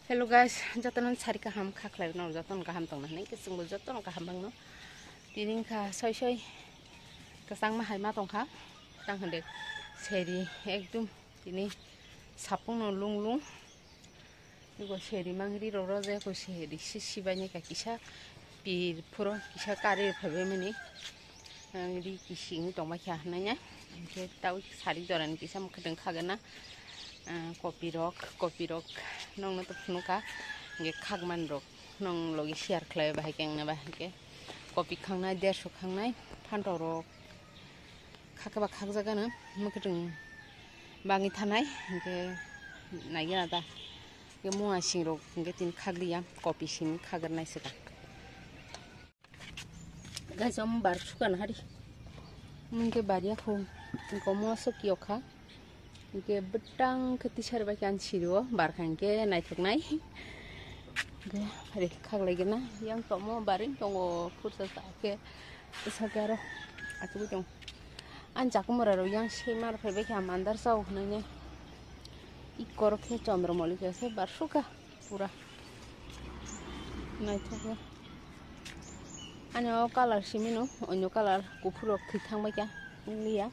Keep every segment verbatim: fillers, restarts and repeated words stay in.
Hello guys, jotono sari kaham kha khlai no, jotono kaham tongna hinwi khe chwngbo jotono kaham bangno. Tini wngkha soi soi kwchangma hai ma tongkha, tang hwnde seri ekdum tini sapungno lung lung. Ego seri mangri rok rw je ko seri si sibaini ka kisa pir phuro kisa kari phaibai mani. Ang ri kising tongma kha hinwi ya. Hingke tau sari jorani kisa mwkhwtwng khagana. Ah, kopi rok, kopi rok nongno to phunukha. Hingke khagman rok nong logi share khlai bahai khe wngna bahai khe. Kopi khangnai, derso khangnai, phantok rok khakhe ba khakjagano mwkhwtwng bangwi thanai, hingke naigena da. Hingke mua sing rok hingke tini khakliya, kopi simi khagrwnai se da. Guys, omo bar sukan hari. Mungke bar ya khu. Komo so kiyokha. Hingke bwtang khe tisari bai khe ani siri o bar kha hingke naithoknai. Hingke hari khaklai gana yang tomo barwi tongo pursa sa khe bwsa khe aro achugwi tongo. Ani chakumara rok yang se mar phaibai khe ang mandar chao hwnwi ne. Ikko rok khe Chandramoli khe se bar suka. Pura naithok ya. Ani o colour simi no, onyo colour kuphur rok thwi thang bai kha, wng liya.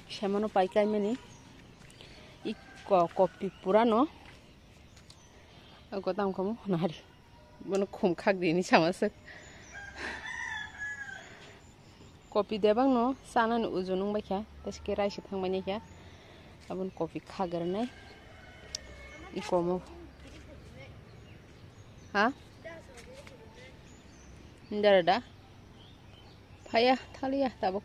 Semano pai kai mani. Ikko kopi pura no. Ako tam kamu nahari. Bono khum khak dini sama se. Kopi debang no sanani uju nung bai kha, tei se ke raisa thang bai kha, aboni kopi khagrwnai. I komo. Ha? Dara da? Phaya, thaliya, tabuk.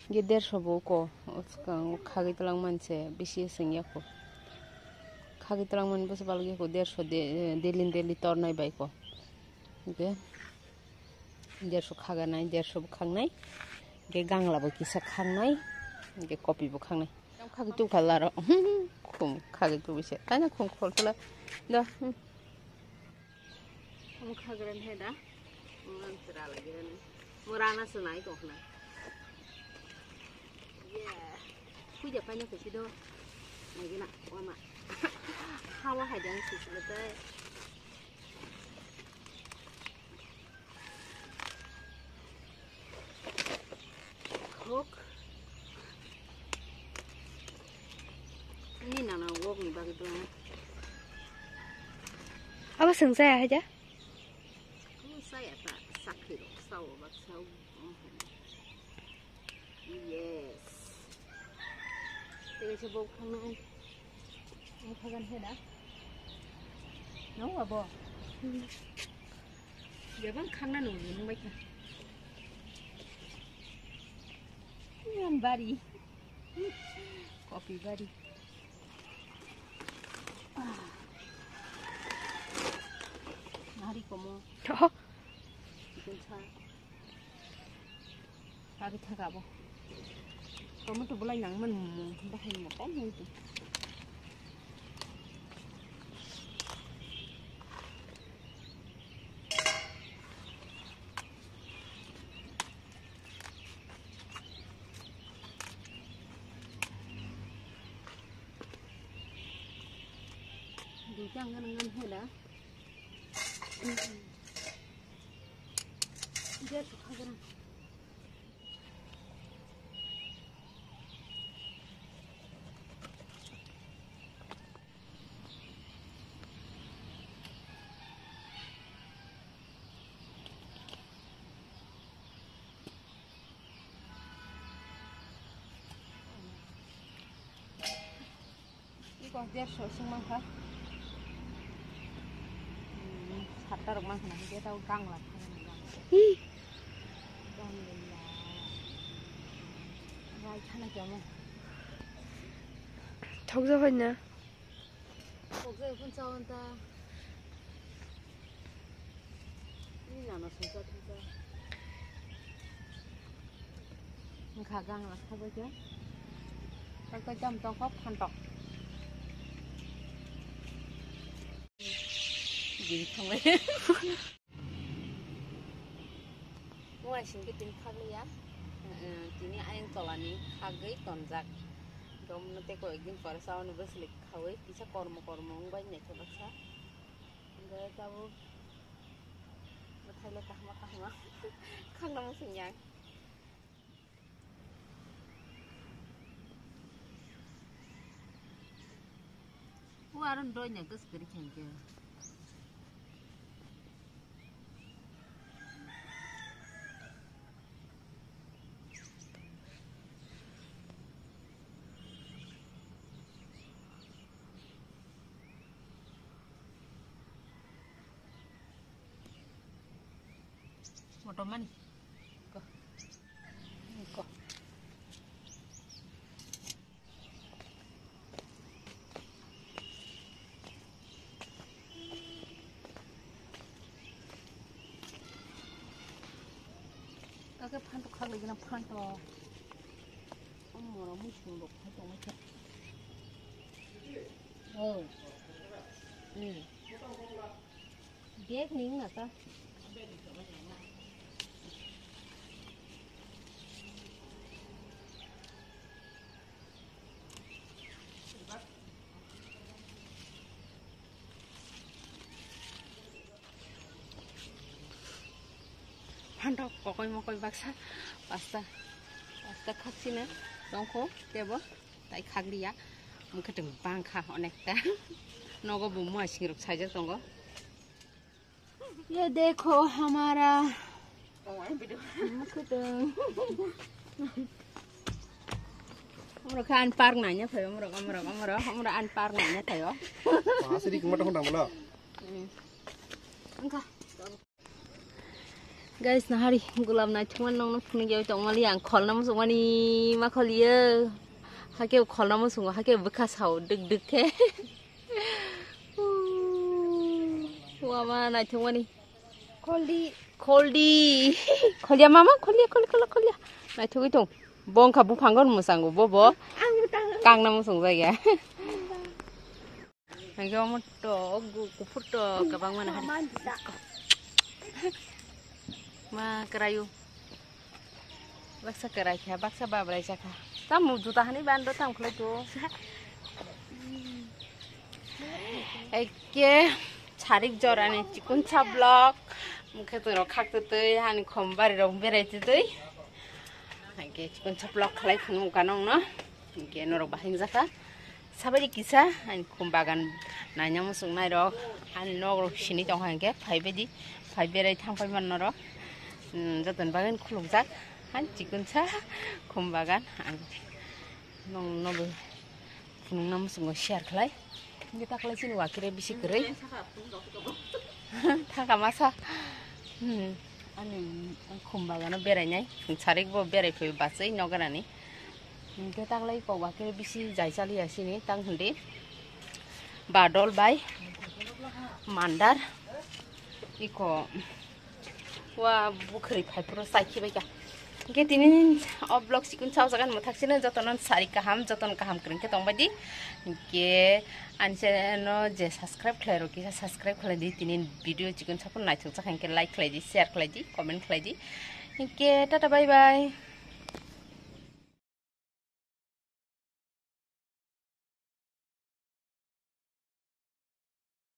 Ge derso bo ko, o swkang khagwi twlang manse, bisi swngya ko. Khagwi twlang mani bwsa balgwi ko, derso de, delin deli tornai bai ko. Ge. Derso khaganai, derso bo khangnai. Hingke gangla bo kisa khangnai. Hingke kopi bo khangnai. Tam khagwi tuk phalaro. Khum khagwi tuk bise. Taina khum khol phala. Da. Khum khagren he da. Ngan sira lagi rani. Murana sunai to khna. Yeah. Puja paina kesi do. Lagi na, wama. Hawa hai dang sisi letai. Hok. Ni nana wok ni bagwi dong. Abo swng chaya hai da? Swng chaya ta, sakhi rok sao bak sao. Yes. Tei kaisa bok thangna ai. Ang khagan he da. Nang abo. Jabang khangna nung nung bai kha. Yan bari. Kopi bari. Ah. Nari komo. Oh. Chicken sa. Kagwi thaka bo. Tomato bolai nang man mo, bahai mo, kom mo. Dui tang ngan ngan hela. Dia suka gerang. Iko derso sing mangkha. Hmm, satta rok mangkha na, hingke tao gangla thangni gangla. Hi. Gangla. Rai thana kemo. Thokja hoina. Thokja hoi phun chawan ta. Ni nana sungsa thungsa. Wngkha gangla khabai khe. Tokto jam tongkho phantok. Giri thanglai. Muai singke tini khakliya. Tini ayang tolani khagwi tonjak. Domno tei koi ekdin pore sauni bwswlwi khawi kisa kormo kormo wngbai naithotok sa. Tabuk bwthaile kahma kahma khangna muchung yang. O aro doi na gas kari khenke. Motomani. Ko. Ko. Kake phanto khak lagi na phanto. Om mora muchung rok phanto ngai khe. Oh. Hmm. Bag ning na ta. Phantok kokoi mokoi baksa pasta, pasta khaksina tongkho tebo tai khakliya. Mukhe tong bangkha onekta. Nogo bo muasing rok saijak tongo. Ye dekho hamara. Mukhe tong. Amro khan park nanya thayo, amro, amro, amro, amro an park nanya thayo. Asiri kuma tong dang bolo. Angka. Guys, nahari gulab naithokmani nokno phunukyawi tongmali ang kholna muchungmani ma kholiyo. Hake kholna muchungo, hake bwkha sao dwk dwk khe. Wama naithokmani. Kholdi. Kholdi. Kholya mama, kholya, kholya, kholya, kholya. Naithogwi tong. Bo wngkha buphango mwsango, bo, bo. Ang butang. Kangna muchung jaya. Hingke omo tok, gu-, kuphur tok, kwbangma nahari. Ma kwraio. Baksa kwrai kha, baksa babrai jakha. Tamo juta hani bando tam khlai to. Ekke sarik jorani chikon sa vlog. Mukhe twi rok khak twi twi hani khom bari rok berai twi twi. Hingke chikon sa vlog khlai phunuk ka nongno. Hingke norok bahai jakha. Sabaidi kisa, ani khum bagan naina muchung nairok, ani nok rok sini tongkha hingke, phaibaidi, phai berai thangpai man norok, mm, jotoni bagwi khulukjak, ani chikonsa khum bagan, ang nong nobo phunukna muchungo share khlai, hingke taklai chini wakire bisi kwrwi. Thaka masa. Hmm. Ani khum bagano berainai. Sarik bo berai phai bachai nogarani. Hingke taklai kokba khe bisi jai chaliya sini tang hindi. Badol bai mandar. Iko wa bukhri phai phuru sai khibai kha. Hingke tini o vlog chikon sao jagan mwthak sino jotono sari kaham, jotono kaham kwrwng khe tongbai di. Hingke ani channel no je subscribe khlai rok kisa subscribe khlai di, tini video chikon saphuru naithok jakha hingke like khlai di, share khlai di, comment khlai di. Hingke tata bye bye.